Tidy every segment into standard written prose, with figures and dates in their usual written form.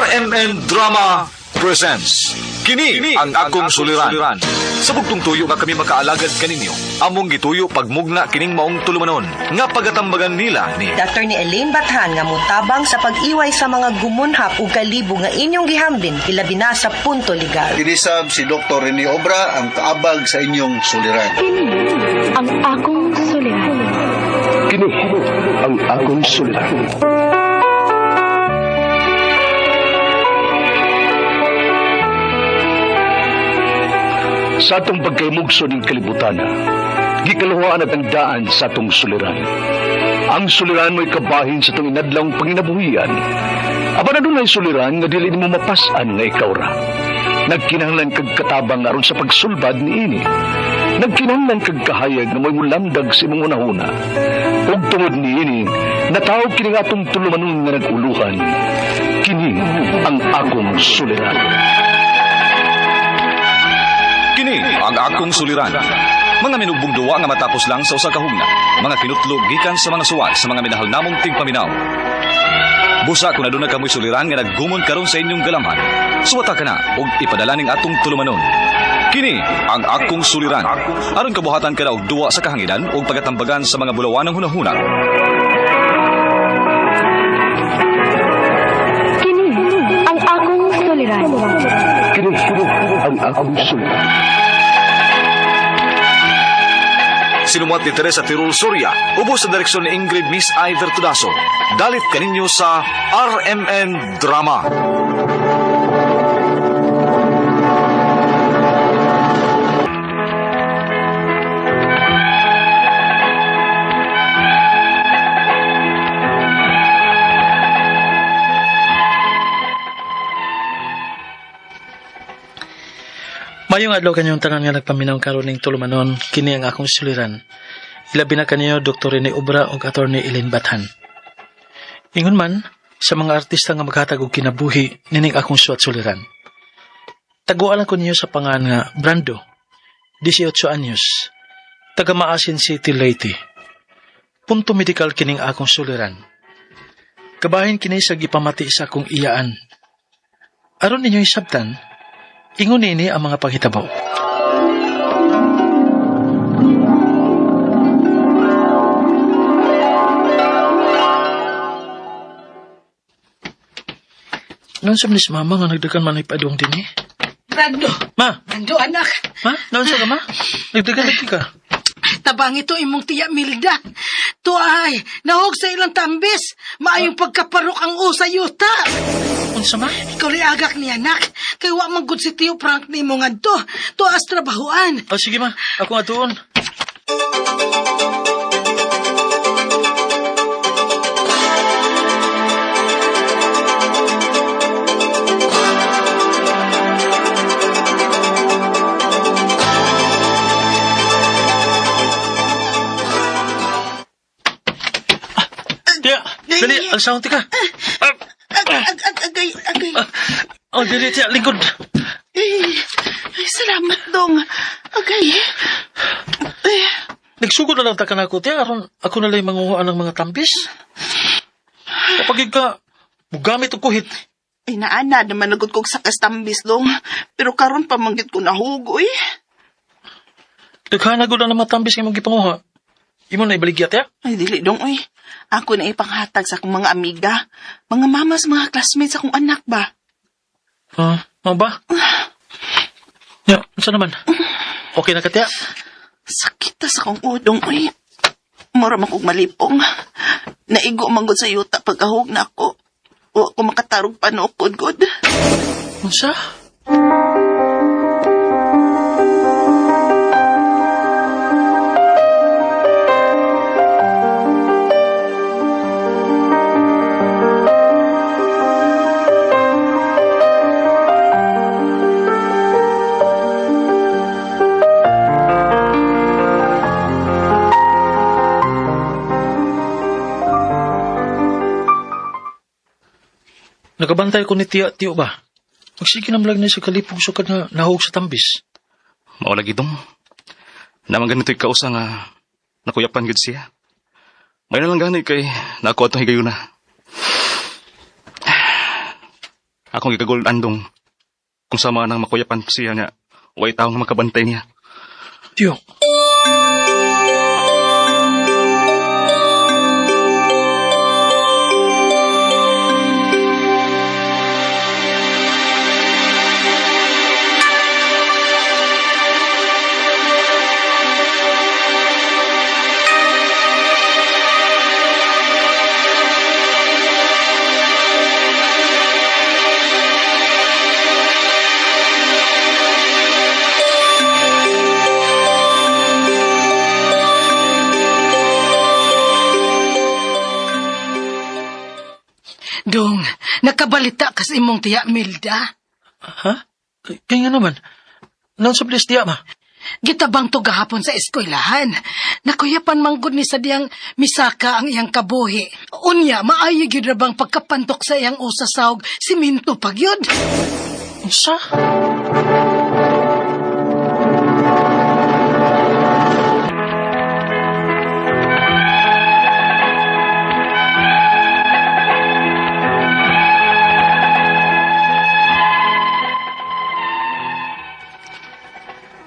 RMN Drama presents Kini ang akong suliran. Sa bugtong tuyo nga kami makaalagad kaninyo, among gituyo pagmugna kining maong tulumanon nga pagatambagan nila ni Attorney Elaine Bathan nga mutabang sa pag-iway sa mga gumunhap ug kalibo nga inyong gihambin ilabi na sa punto legal. Kinisab si Dr. Rene Obra ang kaabag sa inyong suliran. Kini ang akong suliran. Kini ang akong suliran. Sa atong pagkaymugso ning kalibutan, gikaluhaan at ang daan sa atong suliran. Ang suliran mo'y kabahin sa atong inadlawng panginabuhian. Apan adunay suliran nga dili nimo mapas-an nga ikaw ra. Nagkinahanglan kag katabang aron sa pagsulbad niini. Nagkinahanglan kag kahayag nga mo'y mulamdag sa imong hunahuna. Ug tungod niini, natawag kini nga atong tulumanon nga nag-uluhan. Kini ang akong suliran. Kini ang akong suliran. Mga minubong duwa nga matapos lang sa usa ka hugna. Mga kinutlog gikan sa mga suwat sa mga minahal namong tigpaminaw. Busa kung aduna kamoy suliran nga naggumon karon sa inyong galamhan. Suwata ka na ug ipadala ning atong tulumanon. Kini ang akong suliran. Aron kabuhatan ka na og duwa sa kahanginan ug pagatambagan sa mga bulawanang hunahuna. Kini ang akong suliran. Kini ang akong suliran. Sinumuat ni Teresa Tirul Soria, ubos sa direksyon ni Ingrid Miss Iver Tudaso. Dalit kaninyo sa RMN Drama. Mayong adlaw kanyong tanan nga nagpaminaw karon ning tulumanon, kini ang akong suliran. Ilabi na kaniyo Dr. Rene Obra ug Attorney Elaine Bathan. Ingon man sa mga artista nga maghatag og kinabuhi nining akong suwat suliran. Taguan ko niyo sa pangan nga Brando, 18 anyos, taga Maasin City, Leyte. Punto medikal kining akong suliran. Kabahin kini sa gipamati sa akong iyaan. Aron ninyo isabtan, ingon nini ang mga panghitabo. Noon sa ni mama nga nagdagan man ay padung din eh. Brando, Ma! Brando anak, Ma? Noon sa ka ma? Nagdagan lagi ka. tabang ito imong tiya Milda. Tuay, nahog sa ilang tambis, maayong pagkaparok ang usa yuta. Unsa ma? Ikaw rin agak ni anak, kay wa man gud si Tio Frank ni mo ngadto. Tuas trabahoan. Oh, sige ma, ako nga tuon. Ah, Tiya, dali, ang sound ka. Ag, ag, ag, agay, agay. Oh, dali, tiya, lingkod. Ay, ay, salamat dong. Agay. Ay, Nagsugod na lang ta kanako, tiya, aron ako na lang manguha ng mga tambis. Kapag ka, mugamit og kuhit. Ay, naana naman nagod kog sa kastambis dong. Pero karon pamanggit ko nahugoy. Daghan na gud ang mga tambis nga imong gipanguha. Imo na ibaligya, tiya? Ay, dili dong, uy. Ako na ipanghatag sa akong mga amiga. Mga mamas, mga classmates, akong anak ba? Ha? Mao ba? Ya, unsa naman? Okay na ka, tiya? Sakit ta sa akong udong, uy. Mura man kog malipong. Naigo man gud sa yuta pagahog na ako. Wa ko makatarog panukod gud. Unsa? Nagabantay ko ni Tiya, Tiyo ba? Magsige na malag na sa kalipog sukad nga nahug sa tambis. Mao lagi dong. Naman ganito'y kausa nga nakuyapan gud siya. May na lang gani kay nakuha atong higayuna. Akong gikagol andong kung sama nang makuyapan siya niya, way tao nga makabantay niya. Tiyo. Dong, nakabalita ka sa imong tiya Milda. Ha? Kaya nga naman. Naon sa bilis tiya, ma? Gitabang to gahapon sa eskwelahan. Nakuyapan manggod ni sa diyang misaka ang iyang kabuhi. Unya, maayo gyud ra bang pagkapantok sa iyang usasawg siminto pagyud. Unsa?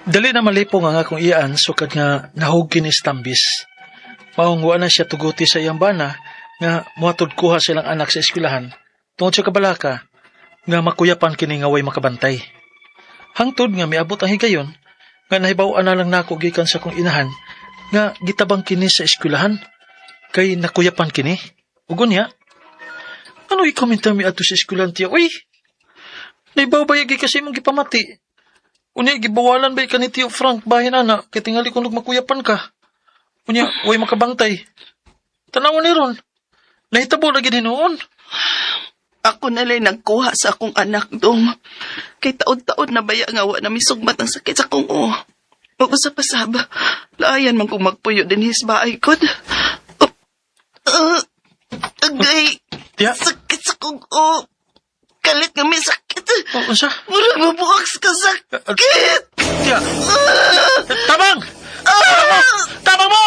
Dali na malipong ang akong iyaan sukad nga nahug kini sa tambis. Maong wa na siya tuguti sa iyang bana nga muhatod kuha silang anak sa eskwelahan tungod sa kabalaka nga makuyapan kini nga way makabantay. Hangtod nga miabot ang higayon nga nahibaw-an na lang nako gikan sa akong inahan nga gitabang kini sa eskwelahan kay nakuyapan kini. Ug unya, ano i-comment mi adto sa eskwelahan tiya? Uy, naibaw ba yagi kasi imong gipamati? Unya, gibawalan ba ka ni Tio Frank bahin ana kay tingali kung makuyapan ka. Unya, way makabantay. Tanawan ni ron. Nahitabo lagi hinuon. Ako na lang nagkuha sa akong anak, dong. Kay taod-taod na baya nga wa na misugmat ang sakit sa akong o. Ug usa pa sab, laayan man kong magpuyo din his baay kod. Agay, Tiya, sakit sa akong o. Kalit nga may sakit. oh, unsa? Murag mabuak sa kasakit. Tiya. Tabang! Tabang mo! Tabang mo!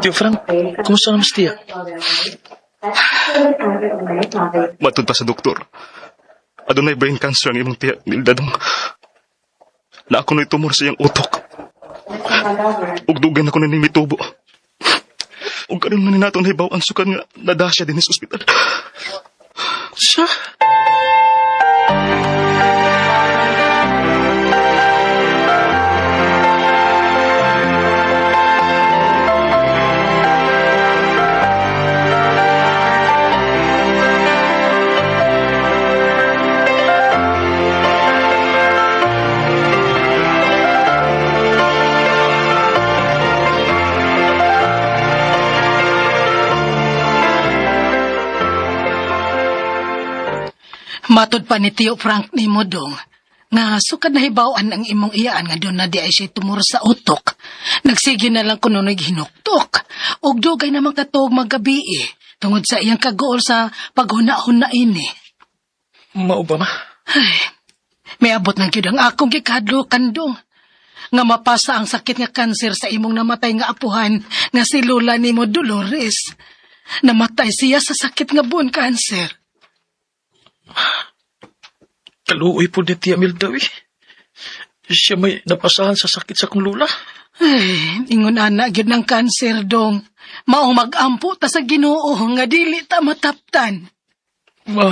Tio Frank, kumusta naman si Tia? Matud pa sa doktor. Adunay brain cancer ang imong tiya, Milda dong. Na ako na'y tumor sa iyang utok. Ug dugay na ko na mitubo. Ug karon man ni nato nahibaw ang sukad nga nada siya din sa ospital. Siya? Matod pa ni Tio Frank nimo dong, nga sukad nahibaw-an ang imong iyaan nga doon na di ay siya tumor sa utok. Nagsige na lang kuno hinuktok. Og dugay naman katuog maggabi eh, tungod sa iyang kagool sa paghuna-huna ini. Mao ba, ma? Ay, may abot ng gyud ang akong gikadlukan dong. Nga mapasa ang sakit nga kanser sa imong namatay nga apuhan nga si Lola nimo Dolores. Namatay siya sa sakit nga bone cancer. Kaluoy po ni Tia Milda, eh. Siya may napasahan sa sakit sa kong lula. Ay, ingon ana gyud ng kanser dong. Maong magampo ta sa Ginoo nga dili ta mataptan. Ma.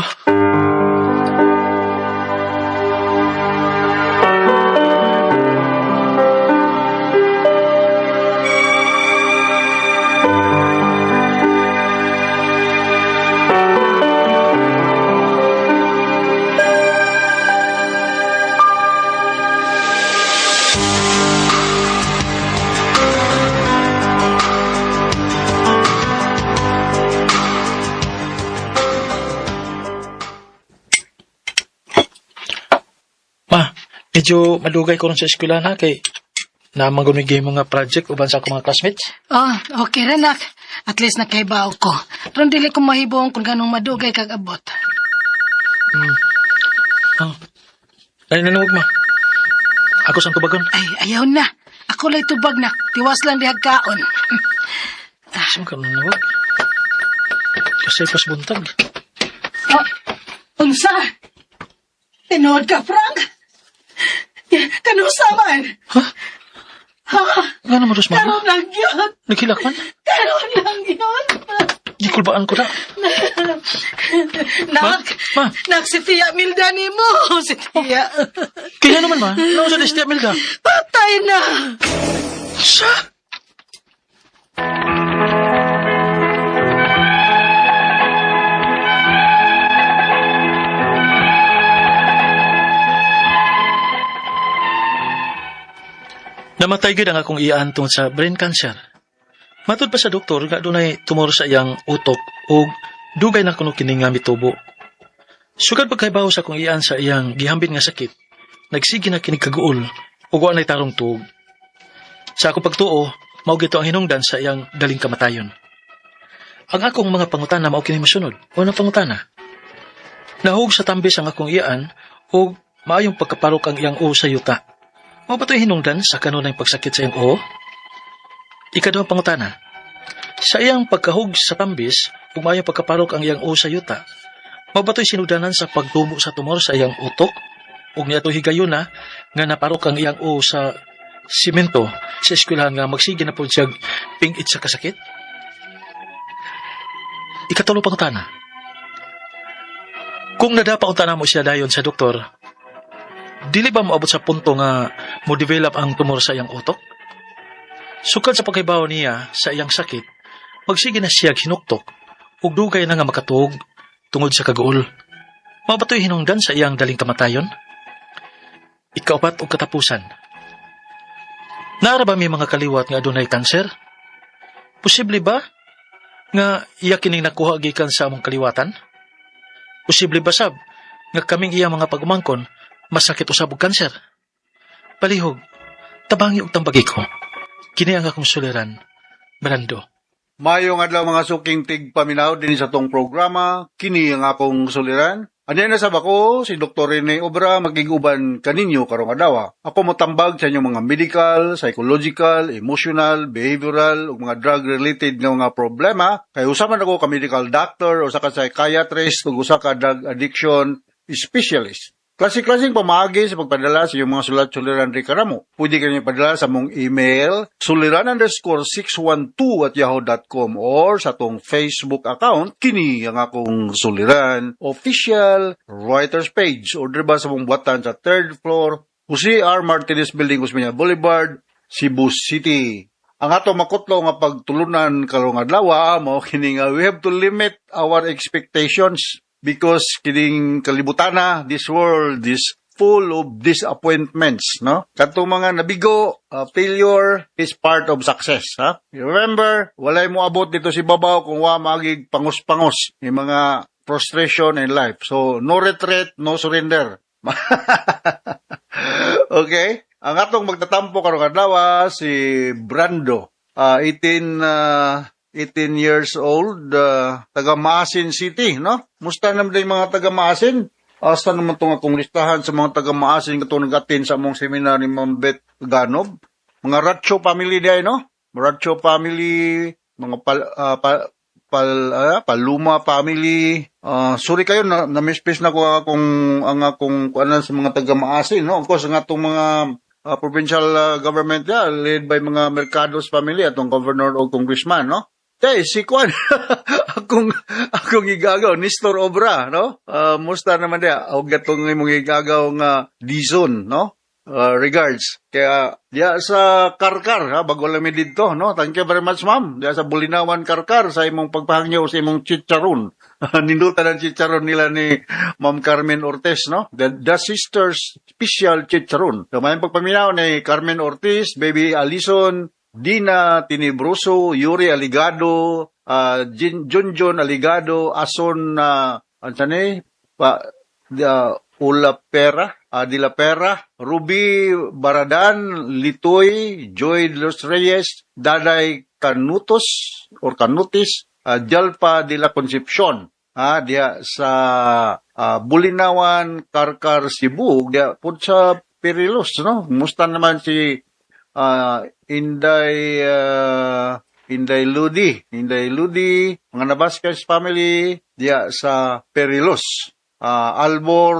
Ma, medyo malugay ko ron sa eskwelahan ha kay naman gumigay mga project uban sa akong mga classmates. Oh, okay ra nak. At least nakaibaw ko. Ron dili ko mahibuong kung ganong madugay kag abot. Oh. Ay, nanawag, ma. Ako sang tubagon. Ay, ayaw na. Ako lay tubag na. Tiwas lang dihag kaon. Saan ka nanawag? Kasi pas buntag. Oh, unsa? Tinuod ka, Frank? Kanusa man? Ha? Ha? Nga naman, Rosmar? Karon lang yun. Naghilak man? Karon lang yun. Gikulbaan ko na. Nak, Ma? nak, si Tia Milda ni mo. Si Tia. Kaya naman, ma. Nausa na si Tia Milda. Patay na. Sa? Namatay gid ang akong iyaan tungod sa brain cancer. Matud pa sa doktor nga dunay tumor sa iyang utok ug dugay na kuno kini nga mitubo. Sugad pagkaibaw sa akong iyaan sa iyang gihambin nga sakit, nagsige na kini kaguol ug wa nay tarong tuog. Sa akong pagtuo, mao gito ang hinungdan sa iyang daling kamatayon. Ang akong mga pangutana mao kini mosunod. Unang pangutana. Nahug sa tambis ang akong iyaan ug maayong pagkaparok ang iyang uo sa yuta. Mao ba to'y hinungdan sa kanunay pagsakit sa iyang uo? Ikaduhang pangutana. Sa iyang pagkahug sa tambis ug maayong pagkaparok ang iyang uo sa yuta, mao ba to'y sinugdanan sa pagtubo sa tumor sa iyang utok? Ug niadto higayuna nga naparok ang iyang uo sa simento sa eskwelahan nga magsige na po siya pingit sa kasakit? Ikatulo pangutana. Kung nadapa unta mo siya dayon sa doktor, dili ba moabot sa punto nga mo develop ang tumor sa iyang utok? Sukad sa pagkaibaw niya sa iyang sakit, magsige na siya hinuktok ug dugay na nga makatuog tungod sa kaguol. Mao ba to'y hinungdan sa iyang daling kamatayon? Ikaupat og katapusan. Naara ba may mga kaliwat nga adunay kanser? Posible ba nga iya kining nakuha gikan sa among kaliwatan? Posible ba sab nga kaming iya mga pagumangkon masakit usab og kanser? Palihog, tabangi og tambagi ko. Kini ang akong suliran, Brando. Mayong adlaw mga suking tigpaminaw din sa tong programa, kini ang akong suliran. Anya na sab ako, si Dr. Rene Obra, magig-uban kaninyo karong adlaw. Ako motambag sa inyong mga medical, psychological, emotional, behavioral, ug mga drug-related nga mga problema. Kay usa man ako ka medical doctor, usa ka psychiatrist, ug usa ka drug addiction specialist. Klase-klaseng pamaagi sa pagpadala sa iyong mga sulat suliran ri kanamo. Pwede kayo padala sa mong email suliran_612@yahoo.com or sa atong Facebook account kini ang akong Suliran official writers page or ba sa mong buhatan sa third floor, Jose R. Martinez Building, Osmeña Boulevard, Cebu City. Ang ato makutlo nga pagtulunan karong adlaw mao kini nga we have to limit our expectations because kining kalibutana, this world is full of disappointments, no? Katong mga nabigo, failure is part of success, ha? Remember, walay mo abot dito sa ibabaw kung wa magig pangos-pangos, yung mga frustration in life. So, no retreat, no surrender. Okay? Ang atong magtatampo karong adlaw si Brando, 18 years old, taga Maasin City, no? Musta naman din mga taga Maasin? Asa naman itong akong listahan sa mga taga Maasin katong nag-attend sa among seminar ni Ma'am Beth Ganob? Mga Ratcho family di ay, no? Ratcho family, mga Paluma family. Sorry kayo, na, na-misplace na ko akong, ang akong kuanan sa mga taga Maasin, no? Of course, ang atong mga provincial government ya, led by mga Mercados family, atong governor o congressman, no? Tay, si Kwan, akong igagaw, Nestor Obra, no? Musta naman diya, og gatong imong igagaw nga Dizon, no? Regards. Kaya, diya sa Karkar, ha, bago lang mi didto, no? Thank you very much, ma'am. Diya sa Bulinawan, Karkar, sa imong pagpahangyo sa imong chicharon. Nindutan ang chicharon nila ni Ma'am Carmen Ortiz, no? The Sisters Special Chicharon. So, may pagpaminaw ni Carmen Ortiz, Baby Alison, Dina Tinibroso, Yuri Aligado, Junjun Aligado, Ason, ano ni? Pa, Ula Pera, De La Pera, Ruby Baradan, Litoy, Joy de los Reyes, Daday Canutos or Canutis, Jalpa de la Concepcion, diya sa Bulinawan, Carcar, Cebu, diya pud sa Perilos, no? Kumusta naman si Inday Ludi, Inday Ludi, mga Nabasquez family diya sa Perilos. Albor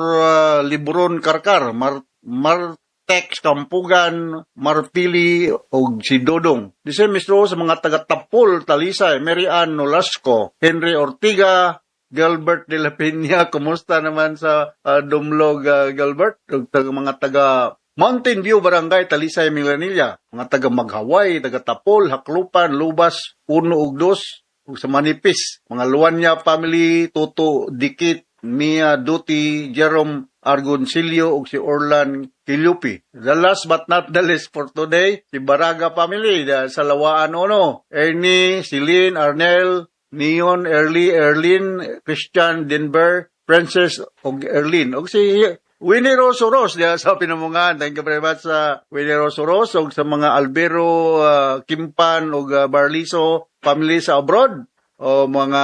Libron Karkar, Martex Kampugan, Marpili og si Dodong. The same is true sa mga taga-Tapol, Talisay, Mary Ann Nolasco, Henry Ortiga, Gilbert de la Peña, kumusta naman sa Dumlog, Gilbert? Ug mga taga Mountain View Barangay, Talisay, Minglanilla, mga taga Maghaway, taga Tapol, Haklupan, Lubas, uno ug dos, ug sa Manipis, mga Luanya family, Toto Dikit, Mia Duty, Jerome Argoncillo ug si Orlan Kilupi. The last but not the least for today, si Baraga family sa Lawaan Uno, Ernie, Celine, Arnel, Neon, Early, Erlin, Christian, Denver, Princess ug Erlin. Ug si Winnie Rose Oros diya sa Pinamungan. Thank you very much sa Winnie Rose Oros ug sa mga Albero, Kimpan ug Barliso family sa abroad o mga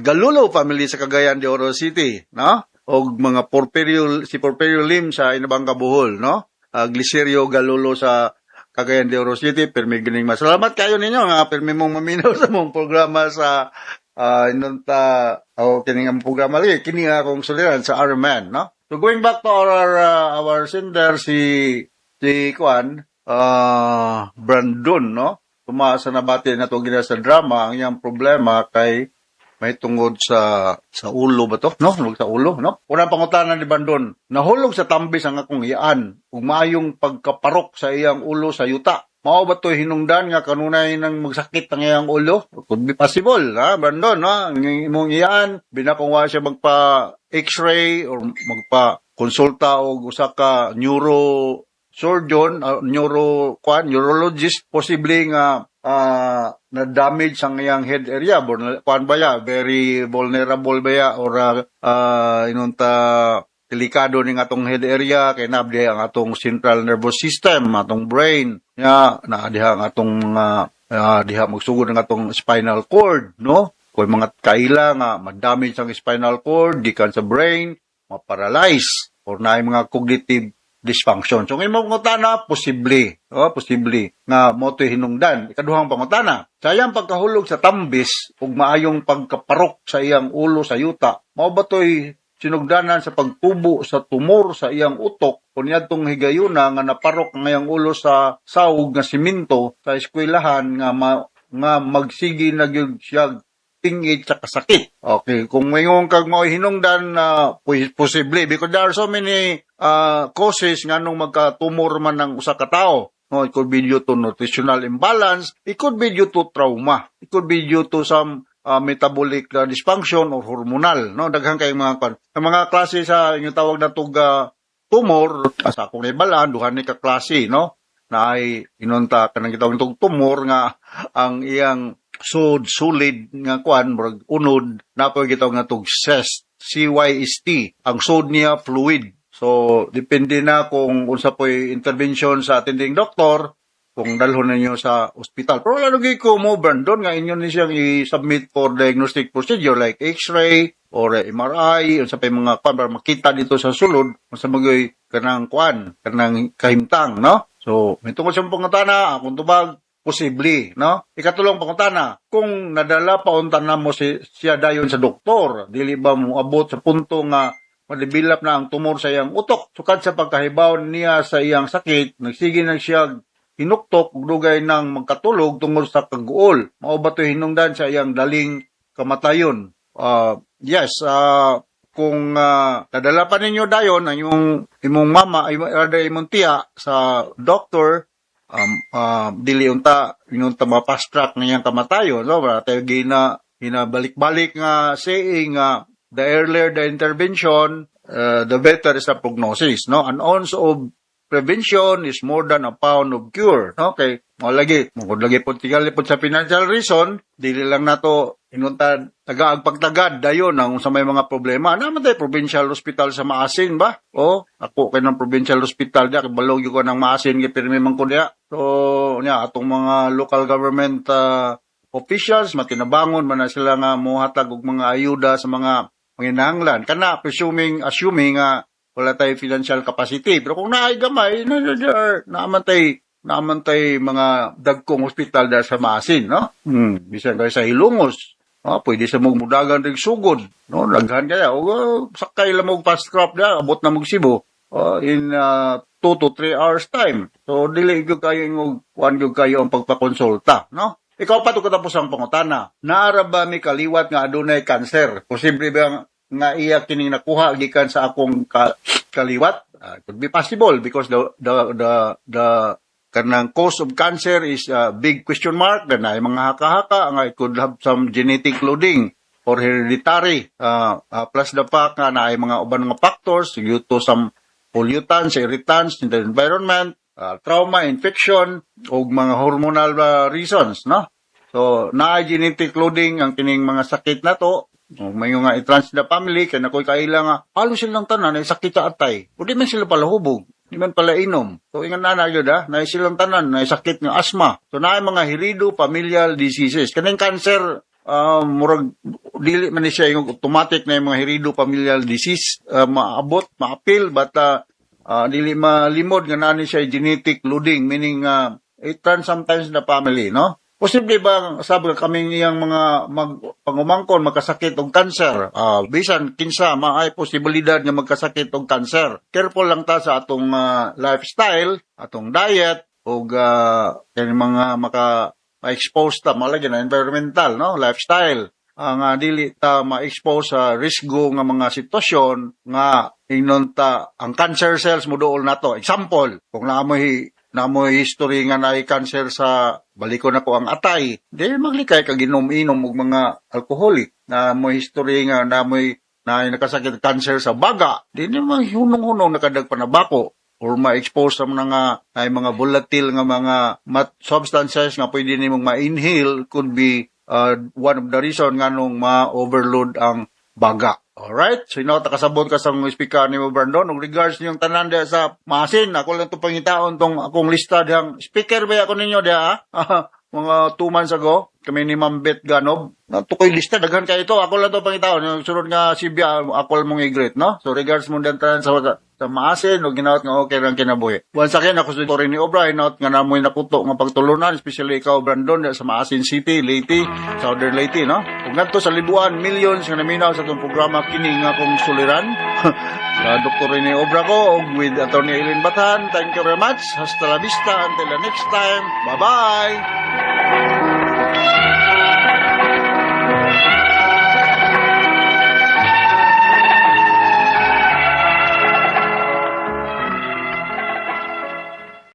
Galulo family sa Cagayan de Oro City, no? Og mga Porfirio, si Porfirio Lim sa Inabanga, Bohol, no? Glicerio Galulo sa Cagayan de Oro City, permi gining masalamat kayo ninyo nga permi mong maminaw sa mong programa sa inunta o kining ang programa lagi kini nga akong suliran sa Iron, no? So going back to our sender, si Kuan Brandon, no? Tuma sa nabati na to gina sa drama, ang iyang problema kay may tungod sa ulo ba to? No, tungod sa ulo, no? Unang pangutana ni Brandon, nahulog sa tambis ang akong iyaan ug maayong pagkaparok sa iyang ulo sa yuta. Mao ba to hinungdan nga kanunay nang magsakit ang iyang ulo? Could be possible, ha, Brandon, no? Ang imong iyaan, binakong wa siya magpa X-ray or magpa konsulta og usa ka neuro surgeon, neuro kwan, neurologist, posible nga na damage ang iyang head area. Kwan ba ya? Very vulnerable ba ya? Or inunta delikado ning atong head area kay naa diha ang atong central nervous system, atong brain. Ya, naa diha ang atong mga diha magsugod ang atong spinal cord, no? Kung mga kaila nga ma-damage ang spinal cord gikan sa brain, ma-paralyze or naay mga cognitive dysfunction. So, ngayon pangutana, posible. Oh, posible nga mo to'y hinungdan. Ikaduhang pangutana, sa iyang pagkahulog sa tambis ug maayong pagkaparok sa iyang ulo sa yuta, mao ba to'y sinugdanan sa pagtubo sa tumor sa iyang utok o niadtong higayuna nga naparok ang iyang ulo sa sawog nga simento sa eskwelahan nga magsige na gyud siya tingid sa kasakit? Okay, kung ngayon kag mo hinungdan na posible because there are so many causes nganong magkatumor man ang usa ka tawo. No, it could be due to nutritional imbalance, it could be due to trauma, it could be due to some metabolic dysfunction or hormonal, no? Daghan kay mga kwan. Ang mga klase sa inyong tawag na tug tumor, sa akong nahibalaan, duha ni ka klase, no? Na ay inunta kanang gitawag tug tumor nga ang iyang sud solid nga kwan murag unod, na po gitawag nga tug cyst, CYST, ang sud niya fluid. So depende na kung unsa po'y intervention sa attending doctor kung dalhon ninyo sa ospital, pero wala lagi ko mo, Brandon, nga inyo ni siyang i-submit for diagnostic procedure like X-ray or MRI, unsa pay mga kwan para makita dito sa sulod unsa magoy kanang kwan, kanang kahimtang, no? So may tungkol sa pangutana, akong tubag, posible, no? Ikatulong pangutana, kung nadala pa unta na mo siya dayon sa doktor, dili ba mo abot sa punto nga ma-develop na ang tumor sa iyang utok? Sukad sa pagkahibaw niya sa iyang sakit, nagsige na siya hinuktok ug dugay nang magkatulog tungod sa kaguol. Mao ba to hinungdan sa iyang daling kamatayon? Yes, kung nadala pa ninyo dayon ang imong imong mama ay rather imong tiya sa doctor, dili unta inunta ma-fast track niyang kamatayon, no? Wala tayo gina hinabalik-balik nga saying nga the earlier the intervention, the better is the prognosis, no? An ounce of prevention is more than a pound of cure, no? Kay mo lagi mo lagi po tingali po sa financial reason, dili lang nato inunta tagaag pagtagad dayon ang sa may mga problema. Naman tayo provincial hospital sa Maasin ba? O ako kay ng provincial hospital diya kay balog ko ng Maasin kay pirmi man ko diya. So nya atong mga local government officials, matinabangon man na sila nga mohatag og mga ayuda sa mga Manginahanglan kana, presuming, assuming nga wala tay financial capacity. Pero kung naay gamay na, naaman tay mga dagkong hospital dahil sa Maasin, no? Bisan kay sa Hilongos. Ah, pwede sa mong mudagan ring sugod, no? Daghan kaya. O sakay lang mo fast craft da, abot na mong Cebu in 2 to 3 hours time. So dili gyud kayo ingog kuan gyud kayo ang pagpakonsulta, no? Ikaw pa to katapos ang pangutana. Naara ba mi kaliwat nga adunay cancer? Posible ba nga iya kining nakuha gikan sa akong kaliwat? Could be possible because the kanang cause of cancer is a big question mark na mga haka-haka nga it could have some genetic loading or hereditary, plus the fact nga naay mga uban nga factors due to some pollutants, irritants in the environment, trauma, infection ug mga hormonal reasons, no? So naay genetic loading ang kining mga sakit na to. O may nga i-trans the family kay nakoy kaila nga halos silang tanan ay sakit sa atay. O di man sila pala hubog, di man pala inom. So ingan na na gyud ha, naay silang tanan na sakit nga asthma. So naay mga heredo familial diseases. Kaning cancer, murag dili man ni siya yung automatic na yung mga heredo familial disease maabot, maapil, but dili malimod nga naa ni siya genetic loading, meaning it runs sometimes in the family, no? Posible ba sabi kaming iyang mga pangumangkon magkasakit og cancer? Bisan kinsa maay posibilidad nga magkasakit og cancer. Careful lang ta sa atong lifestyle, atong diet ug kani mga maka ma-expose ta malagi na environmental, no, lifestyle ang dili ta ma-expose sa risgo nga mga sitwasyon nga ingnon ta ang cancer cells moduol nato. Example, kung naamoy history nga naay cancer sa baliko na ko ang atay, di maglikay kag inom-inom og mga alcoholic. Naamoy history nga naamoy na nakasakit cancer sa baga, di na hunong-hunong nakadag panabako or ma-expose sa mga ay mga volatile nga mga substances nga pwede nimong ma-inhale, could be one of the reason nganong ma-overload ang baga. Alright? So, ino, takasabot ka sa mga speaker ni mo, Brandon. Ug regards niyong tanan diha sa Maasin. Ako lang ito pangitaon tong akong lista dihang speaker ba ako ninyo diha, ah? Mga 2 months ago, kami ni Ma'am Beth Ganob. Nato ko'y lista, daghan kayo ito. Ako lang ito pangitaon. Yung sunod nga Sibya, ako lang mong i-greet, no? So, regards mo din tanan sa Maasin, o ginaot nga okay lang kinabuhi. Once again, ako si Tony Obra, hinaot nga namoy nakuto nga pagtulunan, especially ikaw, Brandon, sa Maasin City, Leyte, Southern Leyte, no? Ug ngadto sa Libuan, millions nga naminaw sa atong programa kini nga akong suliran. Sa Dr. Rene Obra ko, ug with Attorney Eileen Bathan, thank you very much. Hasta la vista, until the next time. Bye-bye!